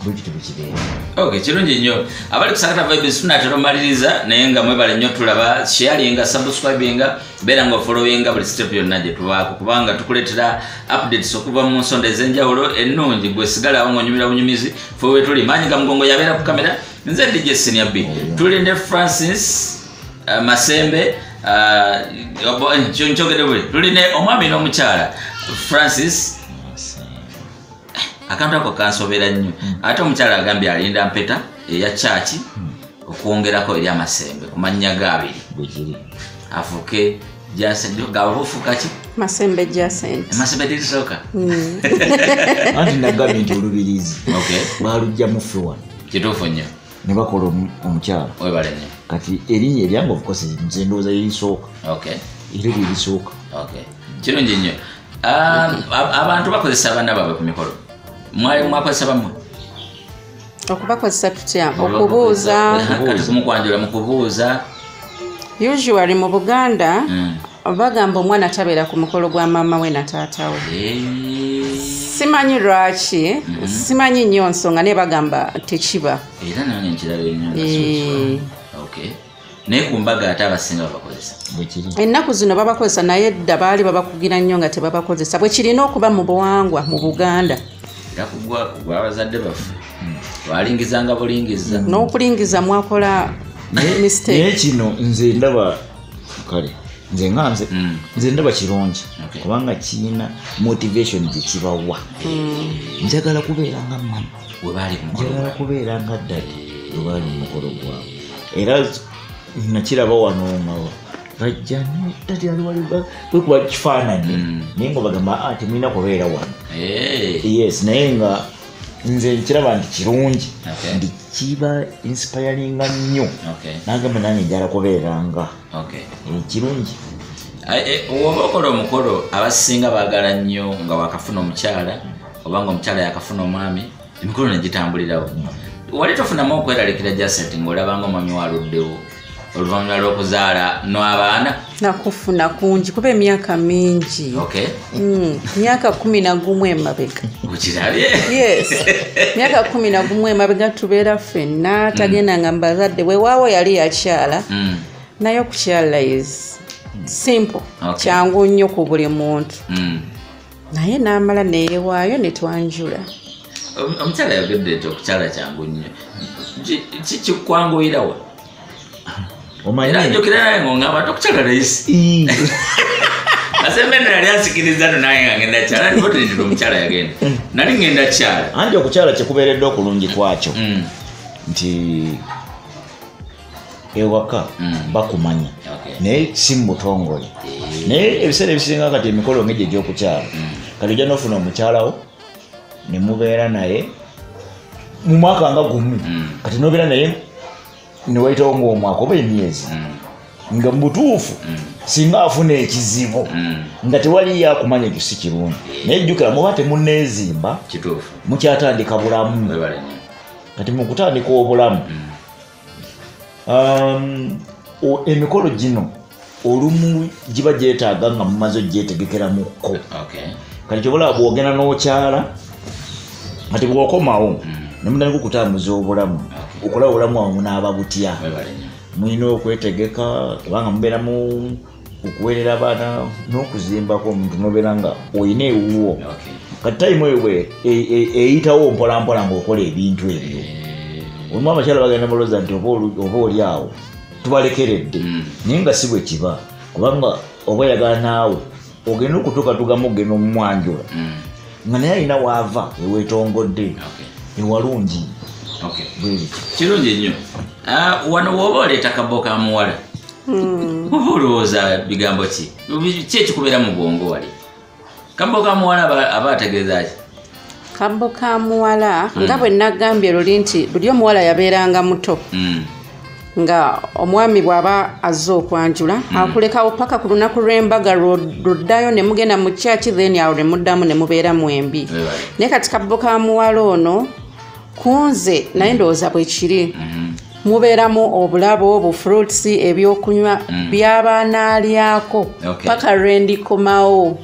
Bwekityo bwe kibeera. Okay, kirungi nnyo. Abali ku Sakata Vibes tunatera omaliriza, naye nga mwebale nnyo tulaba, sharinga, subscribinga, beera nga followinga buli step yonna gye tubaako, kubanga tukuleetera updates okuva mu nsonda ez'enjawulo ennungi. Gwe sigala awo ng'onyumira bunyumizi, ffe we tuli. Maanyi ga Mugongo yabeera ku kamera, nze DJ Senior B. Tuli ne Francis Masembe, nkyogedde buli. Tuli ne omwami n'omukyala Francis. Akantu ako kansobera nnyo. Ate omukyala agambye alinda mpeta eya church okwongerako eri Amasembe ku mannya g'abiri. Afuuke Jacent, gaba ofuuka ki? Masembe Jacent. Masembe terisooka? Anti nagambye nti olubirizi baaluggyamu ffe wano. Kituufu nnyo. Ne bakola omukyala. Webale nnyo. Kati erinnya eryange of course nze ndowooza yerisooka. Era lyerisooka. Kirungi nnyo. Abantu bakozesa abaana baabwe ku mikolo. Mwali mwakozesa bammwe? Okubakozesa tutya? Okubuuza. Kati kumukwanjula mu kubuuza. Usually mu Buganda bagamba omwana tabeera ku mukolo gwa maama we na taata we. Simanyi lwaki, simanyi nnyo nsonga, naye bagamba tekiba. Era nange nkiraba ennyo. Naye ku mbaga ate abasinga babakozesa. Ennaku zino babakozesa, naye edda baali babakugira nnyo nga tebabakozesa. Bwe kirina okuba mu buwangwa mu Buganda. Era kugwa abazadde baffe balingizanga bulingiza. N'okulingiza mwakola mistake. Naye kino nze ndaba kale nze nga nze ndaba kirungi kubanga kirina motivation gye kibawa. Njagala kubeera nga mama, njagala kubeera nga ddadi bwe baali mu mukolo gwabwe. Era nakiraba wano nga bajja dadi ali wali kwekuba kifaananyi, naye nga bagamba temulina kubeera wano. Yes, naye nga nze nkiraba nti kirungi nti kiba inspiringa nnyo. Nagamba nange njagala kubeera nga kirungi. Oba okola omukolo abasinga baagala nnyo nga wakafuna omukyala oba nga omukyala yakafuna omwami, emikolo ne gitambulirawo. Wali tofunamu okweraliikira Jacent ng'olaba nga omwami waluddewo oluvannyuma lw'okuzaala n'abaana? Nakufuna kungi kuba emyaka mingi. Myaka 11 emabega. Okirabye? Yes. Myaka 11 emabega tubeera ffenna, tagendanga mu bazadde. Weewaawo yali yakyala, naye okukyala is simple. Kyangu nnyo ku buli muntu. Naye n'amala neeyewaayo ne twanjula. Omukyala yagedde nti okukyala kyangu nnyo. Kikwanguyirawa? Era njukira naye ng'ongamba nti okukyala rahisi. Masembe nali ansikiriza no naye nga ngenda kyala, nti omukyala yagenda. Nali ngenda kyala. Anti okukyala kyekubeeredde okulungi kwakyo nti ewaka bakumanya, naye si mu butongole. Naye ebiseera ebisinga kati emikolo ng'egyo egy'okukyala, kati ojja n'ofuna omukyalawo ne mubeera naye mu mwaka nga gumu, kati n'obeera naye ne wayitawo ng'omwaka oba emyezi, nga mu butuufu singa afuna ekizibu nga tewaliyo akumanya ekyo si kirungi. Naye jjukira muba temunneezimba, mukyatandika bulamu. Kati mu kutandika obulamu, emikolo gino olumu giba gyetaaga nga mumaze ogyetegekeramukko. Kati kyobola bw'ogenda n'okyala, kati bw'okomawo ne mutandika okutambuza obulamu, okulaba obulamu bwammwe munaaba butya. Mulina okwetegeka kubanga mubeera mu Okuweerera abaana n'okuzimbako omuntu n'obeera nga oyina ewuwo. Kati time eyo eyitawo mpola mpola ng'okola ebintu ebyo. Olumu abakyala bagenda balowooza nti oba oli awo tubalekeredde, naye nga si bwe kiba, kubanga oba oyagala naawe ogenda okutuuka tugamu ogenda omumwanjula nga naye alina waava eweetongodde ewalungi. Kirungi nnyo. Wano woba oleeta kabbo ka muwala, oba olowooza bigambo ki? Ki ekikubeera mu bwongo wali? Kabbo ka muwala aba ategeeza ki? Kabbo ka muwala nga bwe nagambye luli nti luli omuwala yabeeranga muto, nga omwami bw'aba azze okwanjula akulekawo paka ku lunaku lw'embaga lw'oddayo ne mugenda mu church, then awo ne muddamu ne mubeera mwembi. Naye kati kabbo ka muwala ono kunze naye ndowooza bwe kiri, mubeeramu obulabo, obufruits, ebyokunywa by'abaana paka lwendikomawo,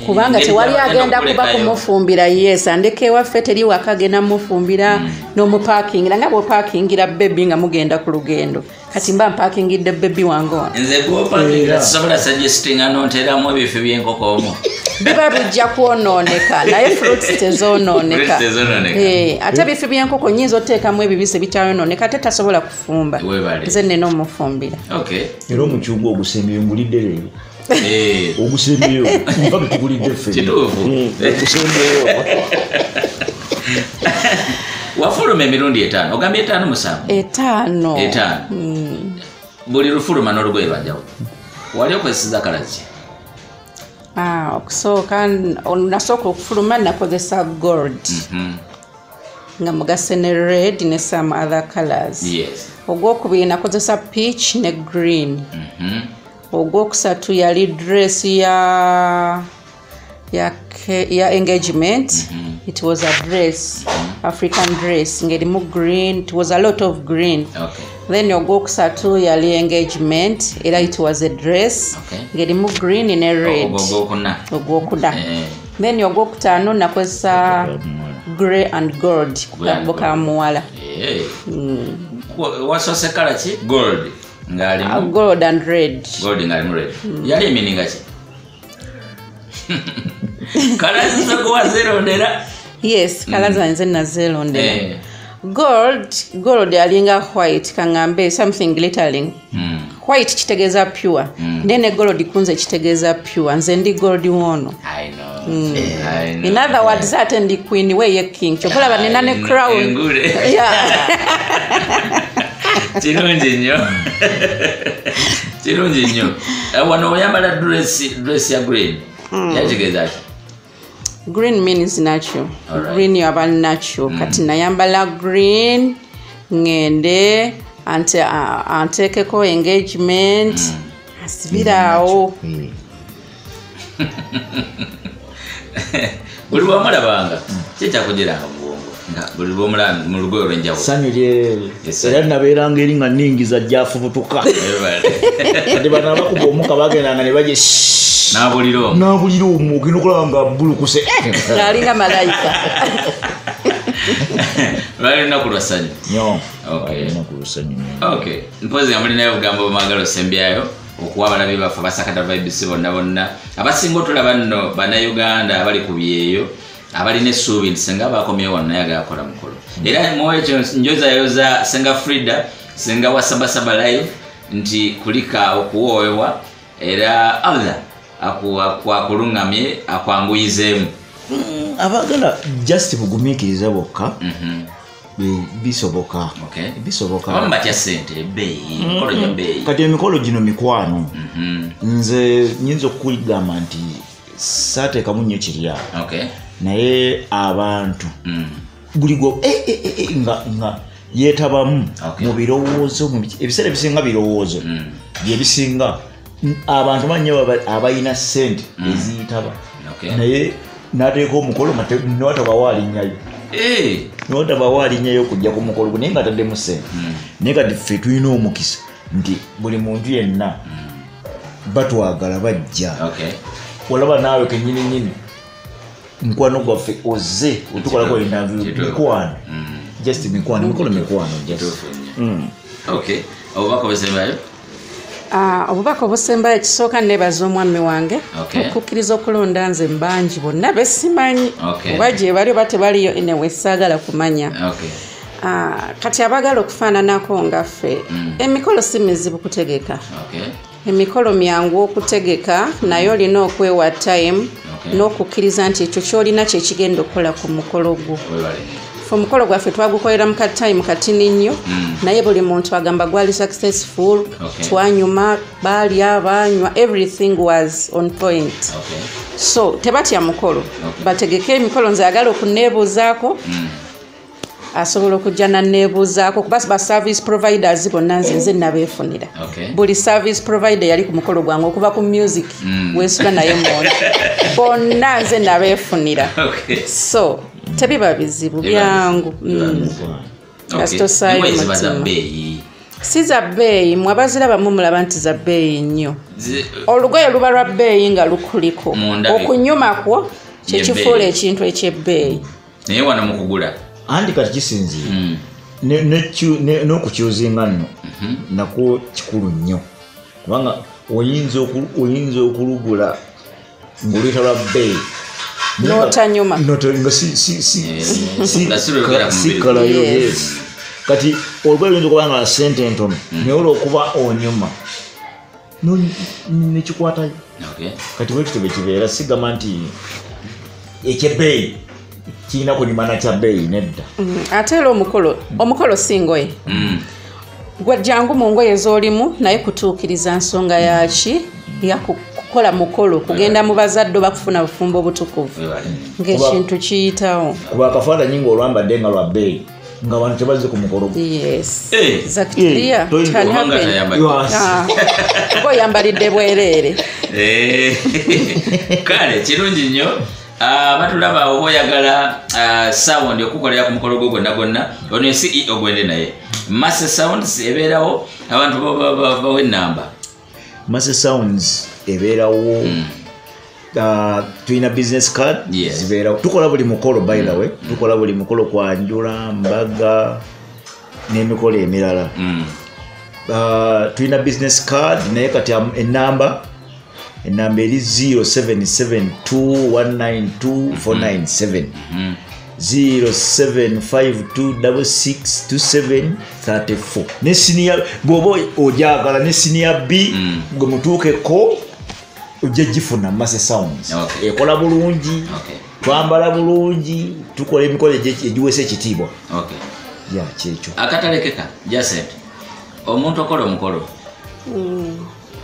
kubanga tewali agenda kuba kumufumbira. Yes, andeke ewaffe teri waka agenda mufumbira n'omupakingira nga bw'opakingira bebi nga mugenda ku lugendo. Kati mba mpakingidde bebi wange ono. Nze gw'opakingira sisobola suggestinga n'onteramu ebifo by'enkoko omwo. Biba bijja kwonooneka, naye fruits tezoonooneka. Ate ebifo by'enkoko nnyinza oteekamu ebibisi ebitayonooneka, ate tasobola kufumba. Nze nnina omufumbira. Era omucungwa ogusembyeyo ngulidde leero. Ogusembyeyo nva bitugulidde ffe. Kituufu. Ogusembyeyo. Wafuluma emirundi 5, ogambye 5 7? 5. Buli lufuluma n'olugoye lwajjawo. Wali okozesezza kala ki? Okusooka nasooka okufuluma nakozesa gold, nga mugase ne red ne some other colors. Ogwokubiri nakozesa peach ne green. Ogwokusatu yali dress ya engagement. It was a dress, African dress, ngerimu green. It was a lot of green. Then ogwokusatu yali engagement, era it was a dress, ngerimu green ne red. Ogwokuna. Then ogwokutaano nakozesa grey and gold ku ka muwala. Wasoose kala ki? Gold. Ngalimu gold and red. Gold ngalimu red. Yali emininga ki? Kala zizo wazirondera. Yes, kala zanze nazirondera. Gold yalinga white, kangambe something glittering. White kitegeeza pure. Nene gold kunze kitegeeza pure. Nze ndi gold wono. I know. I know. In other words, ate ndi queen we ye king. Chokola banena ne crown. Yeah. Kirungi nnyo. Kirungi nnyo. Wano oyambala dress ya green. Yakitegeeza ki? Green means natural. Green yaba natural. Kati nayambala green ngende antekeko engagement asibiraawo. Buli bw'omulabanga kyekyakugiranga mu bwongo nga buli lw'omulaba mu lugoye olw'enjawulo. Ssanyu lye era nabeeranga eri nga nningiza gy'afubutuka. Kati bano abakuba omuka bagendanga ne bagye n'abulira omwo ogenda okulaba nga bbulukuse. Ng'alinga malayika. Lwali lunaku lwa ssanyu. Nnyo. Lunaku lwa ssanyu nnyo. Mpozi nga mulinayo obugambo bwemwagala osembyayo okuwa abalabi baffe abasakata vibes bonna bonna abasinga otulaba nno bannayuganda abali ku byeyo abalina essuubi nti senga bakomyewo wano naye agakola mukolo. Era mwekyo njozayoza Senga Frida, Senga wa Sabasaba Live nti kulika okuwoowebwa era Allah akuluŋŋamye akwanguyizeemu. Abaagala just bugumiikiriza bokka, bisoboka. Bisoboka. Abamu batya ssente, ebbeeyi, emikolo gya bbeeyi. Kati emikolo gino mikwano. Nze nnyinza okukugamba nti saateekamu nnyo kiri awo. Naye abantu buli gwe nga yeetabamu mu birowoozo, ebiseera ebisinga birowoozo bye bisinga abantu manyi abalina ssente eziyitaba, naye n'ateeka omukolo nga newatabawo alinnyayo. Newatabawo alinnyayo okujja ku mukolo gwe naye nga ataddemu ssente. Naye kati ffe tulina omukisa nti buli muntu yenna batwagala bajja. Olaba naawe kennyini nnyini mukwano gwaffe ozze otukolako interview, mikwano. Just mikwano, mikolo mikwano just. Obubaka obusembayo? Obubaka obusembayo, ekisooka nebaza omwami wange Okay. okukkiriza okulonda nze mbangi bonna besimanyi Okay. oba gye bali oba tebaliyo, anyway saagala kumanya. Okay. Kati abagala okufaananako nga ffe, emikolo si mizibu kutegeka. Okay. Emikolo myangu okutegeka, naye olina okwewa time Okay. n'okukkiriza nti ekyo kyolina kyekigenda okukola ku mukolo gwo. Webale. Fe omukolo gwaffe twagukolera mu katime katini nnyo, naye buli muntu agamba gwali successful. Okay. Twanyuma, baalya, banywa, everything was on point. Okay. So tebatya mukolo. Okay. Bategeke emikolo. Nze agala okuneebuuzaako asobola okujja naneebuuzaako, kuba ba service providers bonna nze nabeefunira. Okay. Buli service provider yali ku mukolo gwange, okuva ku music wesula naye munda, bonna nze nabeefunira. Okay. So tebiba bizibu, Tebiba byangu. bizibu. Nga Okay. sitosaayo Engoye ziba za mutima. bbeeyi? Si za bbeeyi. Mwe abaziraba mumulaba nti za bbeeyi nnyo. Olugoye luba lwa bbeeyi nga lukuliko. Munda Okunyuma kwo kyekifuula Yebbeeyi. ekintu ekyebbeeyi. Naye wano mu kugula? Anti kati kisinziira n'okukyuzinga nno nakwo kikulu nnyo, kubanga oyinza okulugula ng'oluyita lwa bbeeyi. N'otanyuma. Nga Nga si lwegera ku si mubiri. kalayo. Yes. Yes, kati olugoye luyinza okuba nga lwa sente entono, naye olwokuba onyuma nekikwatayo. Okay. Kati bwekityo bwe kibeera, sigamba nti ekyebbeeyi kirina kunyuma na kya bbeeyi, nedda. Ate era omukolo si ngoye. Gwe jangu mu ngoye z'olimu, naye kutuukiriza nsonga yaki ya kukola mukolo, kugenda mu bazadde oba kufuna bufumbo obutukuvu. Webale. Ng'ekintu kiyitawo. Kuba akafaananyi ng'olwambadde nga lwa bbeeyi nga abantu tebazze ku mukolo gwo. Yes. Eh. Exactly. Yeah. Toyinza Can Obanga happen. tayambadde. Yes. Oba oyambalidde bwereere. Kale kirungi nnyo. Batulaba, oba oyagala sound okukolera ku mukolo gwo gwonna gwonna, ono ye CEO gwende naye Mass Sounds ebeerawo. Abantu bawe enamba. Mass Sounds ebeerawo. Tulina business card. Yes. Zibeerawo. Tukola buli mukolo, by the way, tukola buli mukolo, kwanjula, mbaga n'emikolo emirala. Tulina business card, naye kati enamba eri 0772192497, 0752662734. Ne Senior, bw'oba ojagala ne Senior B, gwe mutuukeko ojja gifuna. Mass Sounds Okay. ekola bulungi. Okay. Twambala bulungi, tukola emikolo egiweesa ekitiibwa. Okay. Ya, kyekyo. Akatalekeka Jacent, omuntu okola omukolo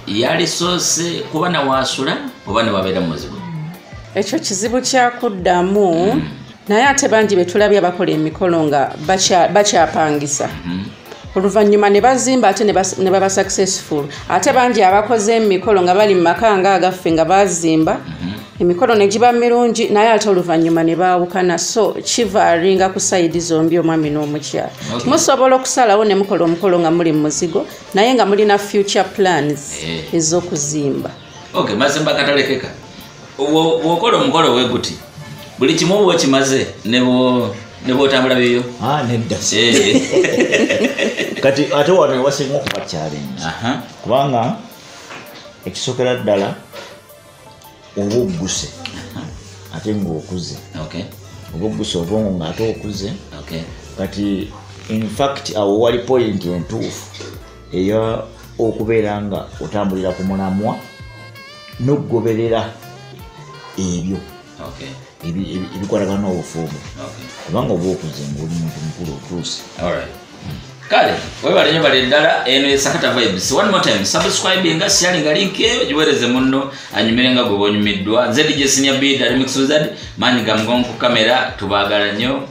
yalisoose kuba nawaasula oba newabeera mu muzigo? Ekyo kizibu kyakuddamu, naye ate bangi betulabye abakola emikolo nga bakyapangisa, oluvannyuma ne bazimba ate ne baba successful. Ate bangi abakoze emikolo nga bali mu maka nga agaffe, nga bazimba, emikolo ne giba mirungi, naye ate oluvannyuma ne baawukana. So kivaaringa ku side zombi, omwami n'omukyala. Okay. Musobola okusalawo ne mukola omukolo nga muli mu muzigo, naye nga mulina future plans ez'okuzimba. Okay, mazimba akatalekeka, bw'okola omukolo bwe guti, buli kimu oba okimaze ne bw'otambula biyo? Ah, nedda. Kati ate wano ewasinga okuba challenge, kubanga ekisookera ddala oba ogguse ate ng'okuze, oba ogguse obwongo ng'ate okuze. Kati infact awo wali point entuufu eya okubeera nga otambulira ku mulamwa n'okugoberera ebyo ebikwatagana n'obufumbo, kubanga oba okuze ngaoli muntu mukulu, otuuse. Alright. Kale webale nyo, bale ddala. Eno ye Sakata Vibes. One more time, subscribinga, sharinga link eyo, giweereze munno anyumire nga gwe bonyumiddwa. Nze DJ Senior B, the Remix Wizard, maanyi ga mugongo ku kamera. Tubaagala nnyo.